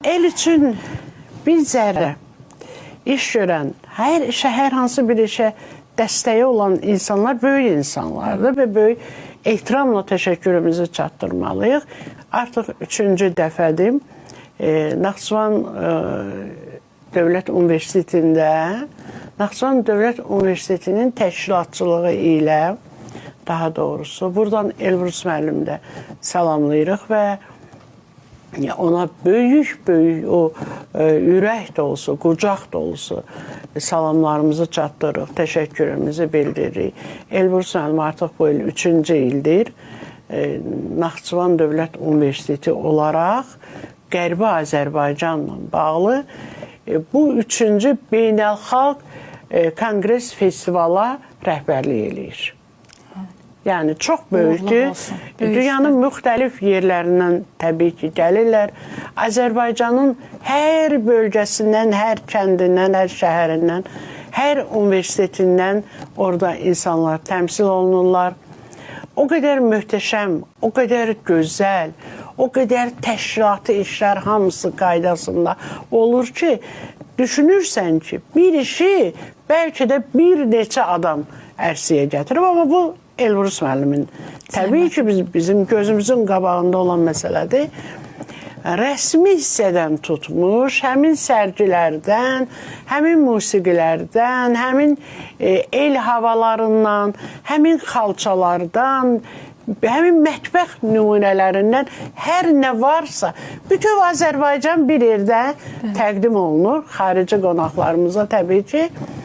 El üçün bir zərrə iş görən, hər işə, hər hansı bir işə dəstəyi olan insanlar böyük insanlardır və böyük ehtiramla təşəkkürümüzü çatdırmalıyıq. Artıq üçüncü dəfədir. Naxçıvan Dövlət Universitetində, Naxçıvan Dövlət Universitetinin təşkilatçılığı ilə, daha doğrusu, buradan Elbrus müəllimi də salamlayırıq və ona böyük-böyük o ürək dolusu, qucaq dolusu salamlarımızı çatdırırıq, təşəkkürümüzü bildiririk. Elbrus müəllim artıq bu il üçüncü ildir. Naxçıvan Dövlət Universiteti olaraq Qərbi Azərbaycanla bağlı bu üçüncü beynəlxalq konqres festivala rəhbərlik eləyir. Yəni çox böyükdür. Dünyanın müxtəlif yerlərindən təbii ki, gəlirlər. Azərbaycanın hər bölgəsindən, hər kəndindən, hər şəhərindən, hər universitetindən orada insanlar təmsil olunurlar. O qədər möhtəşəm, o qədər gözəl, o qədər təşkilatı işlər hamısı qaydasında olur ki, düşünürsən ki, bir işi bəlkə də bir neçə adam ərsəyə gətirib, amma bu Elbrus müəllimin təbii ki, bizim gözümüzün qabağında olan məsələdir. Rəsmi hissədən tutmuş, həmin sərgilərdən, həmin musiqilərdən, həmin el havalarından, həmin xalçalardan, həmin mətbəx nümunələrindən hər nə varsa, bütün Azərbaycan bir yerdə təqdim olunur xarici qonaqlarımıza təbii ki.